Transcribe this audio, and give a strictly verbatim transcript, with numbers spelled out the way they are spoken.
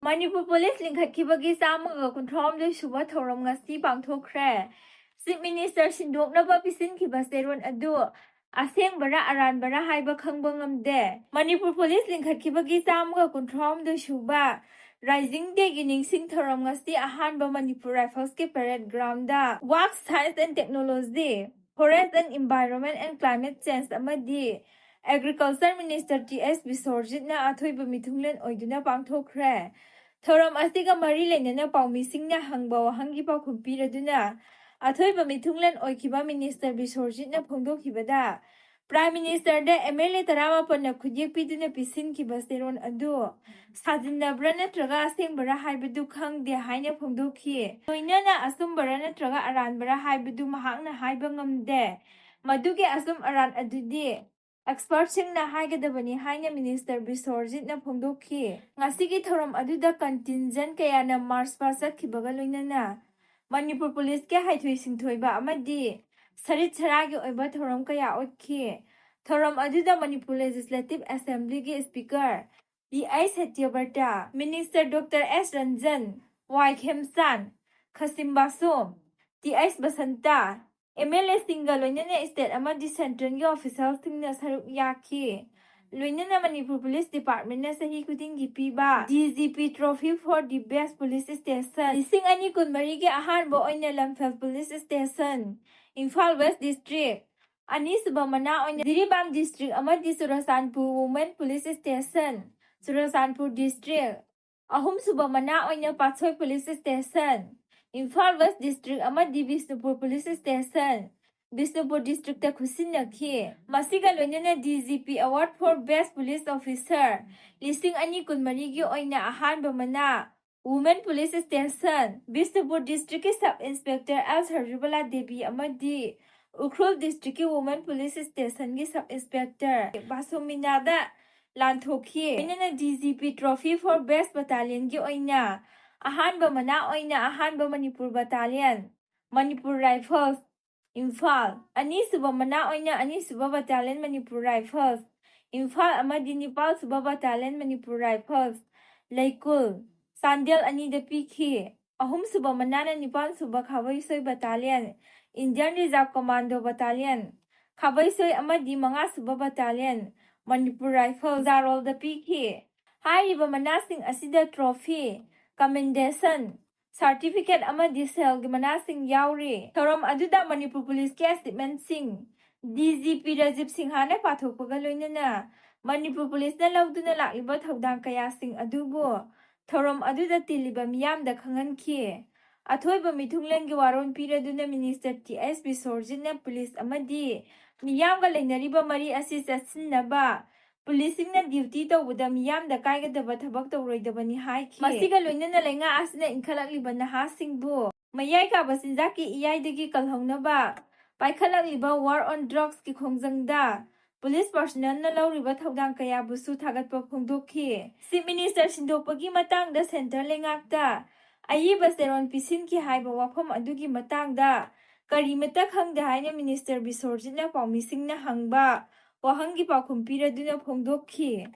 Manipur police ꯂꯤꯡꯈꯠꯈꯤꯕꯒꯤ ꯆꯥꯝꯃꯒ ꯀꯨꯟꯊ꯭ꯔꯥꯍꯨꯝꯗꯣꯏ ꯁꯨꯕ ꯊꯧꯔꯝ ꯉꯁꯤ ꯄꯥꯡꯊꯣꯛꯈ꯭ꯔꯦ꯫ ꯆꯤꯐ ꯃꯤꯅꯤꯁꯇꯔ ꯁꯤꯟꯗꯣꯛꯅꯕ ꯄꯤꯁꯤꯟꯈꯤꯕ ꯆꯦꯔꯣꯜ ꯑꯗꯨ ꯑꯁꯦꯡꯕꯔꯥ ꯑꯔꯥꯟꯕꯔꯥ ꯍꯥꯏꯕ ꯈꯪꯕ ꯉꯝꯗꯦ꯫ ꯃꯅꯤꯄꯨꯔ ꯄꯨꯂꯤꯁ ꯂꯤꯡꯈꯠꯈꯤꯕꯒꯤ ꯆꯥꯝꯃꯒ ꯀꯨꯟꯊ꯭ꯔꯥꯍꯨꯝꯗꯣꯏ ꯁꯨꯕ ꯔꯥꯏꯖꯤꯡ ꯗꯦꯒꯤ ꯅꯤꯡꯁꯤꯡ ꯊꯧꯔꯝ ꯉꯁꯤ ꯑꯍꯥꯟꯕ ꯃꯅꯤꯄꯨꯔ ꯔꯥꯏꯐꯜꯁꯀꯤ parade ground Work, Science and Technology, Forest and Environment and Climate Change ꯑꯃꯗꯤ ꯑꯦꯒ꯭ꯔꯤꯀꯜꯆꯔ ꯃꯤꯅꯤꯁꯇꯔ ꯇꯤ ꯑꯦꯁ ꯕꯤꯁꯣꯔꯖꯤꯠꯅ ꯑꯊꯣꯏꯕ ꯃꯤꯊꯨꯡꯂꯦꯟ ꯑꯣꯏꯗꯨꯅ ꯄꯥꯡꯊꯣꯛꯈ꯭ꯔꯦ꯫ ꯊꯧꯔꯝ ꯑꯁꯤꯒ ꯃꯔꯤ ꯂꯩꯅꯅ ꯄꯥꯎꯃꯤꯁꯤꯡꯅ ꯍꯪꯕ ꯋꯥꯍꯪꯒꯤ ꯄꯥꯎꯈꯨꯝ ꯄꯤꯔꯗꯨꯅ ꯑꯊꯣꯏꯕ ꯃꯤꯊꯨꯡꯂꯦꯟ ꯑꯣꯏꯈꯤꯕ ꯃꯤꯅꯤꯁꯇꯔ ꯕꯤꯁꯣꯔꯖꯤꯠꯅ ꯐꯣꯡꯗꯣꯛꯈꯤꯕꯗ, ꯄ꯭ꯔꯥꯏꯝ ꯃꯤꯅꯤꯁꯇꯔꯗ ꯑꯦꯝ ꯑꯦꯜ ꯑꯦ ꯇꯔꯥꯃꯥꯄꯟꯅ ꯈꯨꯠꯌꯦꯛ ꯄꯤꯗꯨꯅ ꯄꯤꯁꯤꯟꯈꯤꯕ ꯆꯦꯔꯣꯜ ꯑꯗꯨ ꯁꯥꯖꯤꯟꯅꯕ꯭ꯔꯥ ꯅꯠꯇ꯭ꯔꯒ ꯑꯁꯦꯡꯕꯔꯥ ꯍꯥꯏꯕꯗꯨ ꯈꯪꯗꯦ ꯍꯥꯏꯅ ꯐꯣꯡꯗꯣꯛꯈꯤ꯫ ꯂꯣꯏꯅꯅ ꯑꯆꯨꯝꯕꯔꯥ ꯅꯠꯇ꯭ꯔꯒ ꯑꯔꯥꯟꯕꯔꯥ ꯍꯥꯏꯕꯗꯨ ꯃꯍꯥꯛꯅ ꯍꯥꯏꯕ ꯉꯝꯗꯦ꯫ ꯃꯗꯨꯒꯤ ꯑꯆꯨꯝ ꯑꯔꯥꯟ ꯑꯗꯨꯗꯤ ꯑꯦꯛꯁꯄꯔꯠꯁꯤꯡꯅ ꯍꯥꯏꯒꯗꯕꯅꯤ ꯍꯥꯏꯅ ꯃꯤꯅꯤꯁꯇꯔ ꯕꯤꯁꯣꯔꯖꯤꯠꯅ ꯐꯣꯡꯗꯣꯛꯈꯤ꯫ ꯉꯁꯤꯒꯤ ꯊꯧꯔꯝ ꯑꯗꯨꯗ ꯀꯟꯇꯤꯟꯖꯦꯟ ꯀꯌꯥꯅ ꯃꯥꯔꯆ ꯄꯥꯁ ꯆꯠꯈꯤꯕꯒ ꯂꯣꯏꯅꯅ ꯃꯅꯤꯄꯨꯔ ꯄꯨꯂꯤꯁꯀꯤ ꯍꯩꯊꯣꯏ ꯁꯤꯡꯊꯣꯏꯕ ꯑꯃꯗꯤ ꯁꯔꯤꯠ ꯁꯔꯥꯒꯤ ꯑꯣꯏꯕ ꯊꯧꯔꯝ ꯀꯌꯥ ꯎꯠꯈꯤ꯫ ꯊꯧꯔꯝ ꯑꯗꯨꯗ ꯃꯅꯤꯄꯨꯔ ꯂꯦꯖꯤꯁꯂꯦꯇꯤꯚ ꯑꯦꯁꯦꯝꯕ꯭ꯂꯤꯒꯤ speaker T H Satyabrata, minister doctor S Ranjan, Y Khemchand, Khashim Vashum, T H Basanta, M L ꯑꯦꯁꯤꯡꯒ ꯂꯣꯏꯅꯅ ꯁ꯭ꯇꯦꯠ ꯑꯃꯗꯤ ꯁꯦꯟꯇ꯭ꯔꯦꯜꯒꯤ ꯑꯣꯐꯤꯁꯤꯌꯦꯜꯁꯤꯡꯅ ꯁꯔꯨꯛ ꯌꯥꯈꯤ꯫ ꯂꯣꯏꯅꯅ ꯃꯅꯤꯄꯨꯔ ꯄꯨꯂꯤꯁ ꯗꯤꯄꯥꯔꯠꯃꯦꯟꯅ ꯆꯍꯤ ꯈꯨꯗꯤꯡꯒꯤ ꯄꯤꯕ D G P Trophy for the Best Police Station ꯂꯤꯁꯤꯡ ꯑꯅꯤ ꯀꯨꯟꯃꯔꯤꯒꯤ ꯑꯍꯥꯟꯕ ꯑꯣꯏꯅ Lamphel police station, Imphal west district, ꯑꯅꯤꯁꯨꯕ ꯃꯅꯥ ꯑꯣꯏꯅ ꯖꯤꯔꯤꯕꯥꯝ ꯗꯤꯁꯇ꯭ꯔꯤꯛ ꯑꯃꯗꯤ Churachandpur women police station, Churachandpur district, ꯑꯍꯨꯝꯁꯨꯕ ꯃꯅꯥ ꯑꯣꯏꯅ Patsoi police station, Imphal west district ꯑꯃꯗꯤ ꯕꯤꯁꯅꯨꯄꯨꯔ ꯄꯨꯂꯤꯁ ꯁ꯭ꯇꯦꯁꯟ, ꯕꯤꯁꯅꯨꯄꯨꯔ ꯗꯤꯁꯇ꯭ꯔꯤꯛꯇ ꯈꯨꯠꯁꯤꯟꯅꯈꯤ꯫ ꯃꯁꯤꯒ ꯂꯣꯏꯅꯅ D G P Award for Best Police Officer ꯂꯤꯁꯤꯡ ꯑꯅꯤ ꯀꯨꯟꯃꯔꯤꯒꯤ ꯑꯣꯏꯅ ꯑꯍꯥꯟꯕ ꯃꯅꯥ ꯋꯨꯃꯦꯟ ꯄꯨꯂꯤꯁ ꯁ꯭ꯇꯦꯁꯟ, ꯕꯤꯁꯅꯨꯄꯨꯔ ꯗꯤꯁꯇ꯭ꯔꯤꯛꯀꯤ sub inspector L Sarjubala Devi ꯑꯃꯗꯤ ꯎꯈ꯭ꯔꯨꯜ ꯗꯤꯁꯇ꯭ꯔꯤꯛꯀꯤ ꯋꯨꯃꯦꯟ ꯄꯨꯂꯤꯁ ꯁ꯭ꯇꯦꯁꯟꯒꯤ ꯁꯕ ꯏꯟꯁꯄꯦꯛꯇꯔ ꯕꯥꯁꯨꯃꯤꯅꯥꯗ ꯂꯥꯟꯊꯣꯛꯈꯤ꯫ ꯂꯣꯏꯅꯅ D G P Trophy for Best Battalionꯒꯤ ꯑꯣꯏꯅ ꯑꯍꯥꯟꯕ ꯃꯅꯥ ꯑꯣꯏꯅ ꯑꯍꯥꯟꯕ ꯃꯅꯤꯄꯨꯔ ꯕꯇꯥꯂꯤꯌꯟ, ꯃꯅꯤꯄꯨꯔ ꯔꯥꯏꯐꯜꯁ, ꯏꯝꯐꯥꯜ, ꯑꯅꯤꯁꯨꯕ ꯃꯅꯥ ꯑꯣꯏꯅ ꯑꯅꯤꯁꯨꯕ ꯕꯇꯥꯂꯤꯌꯟ ꯃꯅꯤꯄꯨꯔ ꯔꯥꯏꯐꯜꯁ, ꯏꯝꯐꯥꯜ ꯑꯃꯗꯤ ꯅꯤꯄꯥꯜꯁꯨꯕ ꯕꯇꯥꯂꯤꯌꯟ ꯃꯅꯤꯄꯨꯔ ꯔꯥꯏꯐꯜꯁ, ꯂꯩꯀꯨꯜ, ꯆꯥꯟꯗꯦꯜ ꯑꯅꯤꯗ ꯄꯤꯈꯤ꯫ ꯑꯍꯨꯝꯁꯨꯕ ꯃꯅꯥꯅ ꯅꯤꯄꯥꯟ ꯁꯨꯕ ꯈꯥꯕꯩꯁꯣꯏ Battalion, Indian Reserve Commando Battalion, ꯈꯥꯕꯩꯁꯣꯏ ꯑꯃꯗꯤ ꯃꯉꯥ ꯁꯨꯕ Battalion, Manipur Rifles, ꯆꯥꯔꯣꯜꯗ ꯄꯤꯈꯤ꯫ ꯍꯥꯏꯔꯤꯕ ꯃꯅꯥꯁꯤꯡ ꯑꯁꯤꯗ trophy, commendation, certificate ꯑꯃꯗꯤ ꯁꯦꯜꯒꯤ ꯃꯅꯥꯁꯤꯡ ꯌꯥꯎꯔꯤ꯫ ꯊꯧꯔꯝ ꯑꯗꯨꯗ ꯃꯅꯤꯄꯨꯔ ꯄꯨꯂꯤꯁꯀꯤ achievementꯁꯤꯡ, DGP ꯔꯥꯖꯤꯕ ꯁꯤꯡꯍꯥꯅ ꯄꯥꯊꯣꯛꯄꯒ ꯂꯣꯏꯅꯅ ꯃꯅꯤꯄꯨꯔ ꯄꯨꯂꯤꯁꯅ ꯂꯧꯗꯨꯅ ꯂꯥꯛꯂꯤꯕ ꯊꯧꯗꯥꯡ ꯀꯌꯥꯁꯤꯡ ꯑꯗꯨꯕꯨ ꯊꯧꯔꯝ ꯑꯗꯨꯗ ꯇꯤꯜꯂꯤꯕ ꯃꯤꯌꯥꯝꯗ ꯈꯪꯍꯟꯈꯤ꯫ ꯑꯊꯣꯏꯕ ꯃꯤꯊꯨꯡꯂꯦꯟꯒꯤ ꯋꯥꯔꯣꯜ ꯄꯤꯔꯗꯨꯅ Minister ꯇꯤ ꯑꯩꯆ ꯕꯤꯁꯣꯔꯖꯤꯠꯅ ꯄꯨꯂꯤꯁ ꯑꯃꯗꯤ ꯃꯤꯌꯥꯝꯒ ꯂꯩꯅꯔꯤꯕ ꯃꯔꯤ ꯑꯁꯤ ꯆꯦꯠꯁꯤꯟꯅꯕ, ꯄꯨꯂꯤꯁꯁꯤꯡꯅ duty ꯇꯧꯕꯗ ꯃꯤꯌꯥꯝꯗ ꯀꯥꯏꯒꯗꯕ ꯊꯕꯛ ꯇꯧꯔꯣꯏꯗꯕꯅꯤ ꯍꯥꯏꯈꯤ꯫ ꯃꯁꯤꯒ ꯂꯣꯏꯅꯅ ꯂꯩꯉꯥꯛ ꯑꯁꯤꯅ ꯏꯟꯈꯠꯂꯛꯂꯤꯕ ꯅꯍꯥꯁꯤꯡꯕꯨ ꯃꯌꯥꯏ ꯀꯥꯕ ꯆꯤꯟꯖꯥꯛꯀꯤ ꯏꯌꯥꯏꯗꯒꯤ ꯀꯜꯍꯧꯅꯕ ꯄꯥꯏꯈꯠꯂꯛꯂꯤꯕ War on Drugsꯀꯤ ꯈꯣꯡꯖꯪꯗ ꯄꯨꯂꯤꯁ personnelꯅ ꯂꯧꯔꯤꯕ ꯊꯧꯗꯥꯡ ꯀꯌꯥꯕꯨꯁꯨ ꯊꯥꯒꯠꯄ ꯐꯣꯡꯗꯣꯛꯈꯤ꯫ Chief Minister ꯁꯤꯟꯗꯣꯛꯄꯒꯤ ꯃꯇꯥꯡꯗ centre ꯂꯩꯉꯥꯛꯇ ꯑꯏꯕ ꯆꯦꯔꯣꯜ ꯄꯤꯁꯤꯟꯈꯤ ꯍꯥꯏꯕ ꯋꯥꯐꯝ ꯑꯗꯨꯒꯤ ꯃꯇꯥꯡꯗ ꯀꯔꯤꯃꯠꯇ ꯈꯪꯗꯦ ꯍꯥꯏꯅ Minister ꯕꯤꯁꯣꯔꯖꯤꯠꯅ ꯄꯥꯎꯃꯤꯁꯤꯡꯅ ꯍꯪꯕ ꯋꯥꯍꯪꯒꯤ ꯄꯥꯎꯈꯨꯝ ꯄꯤꯔꯗꯨꯅ ꯐꯣꯡꯗꯣꯛꯈꯤ꯫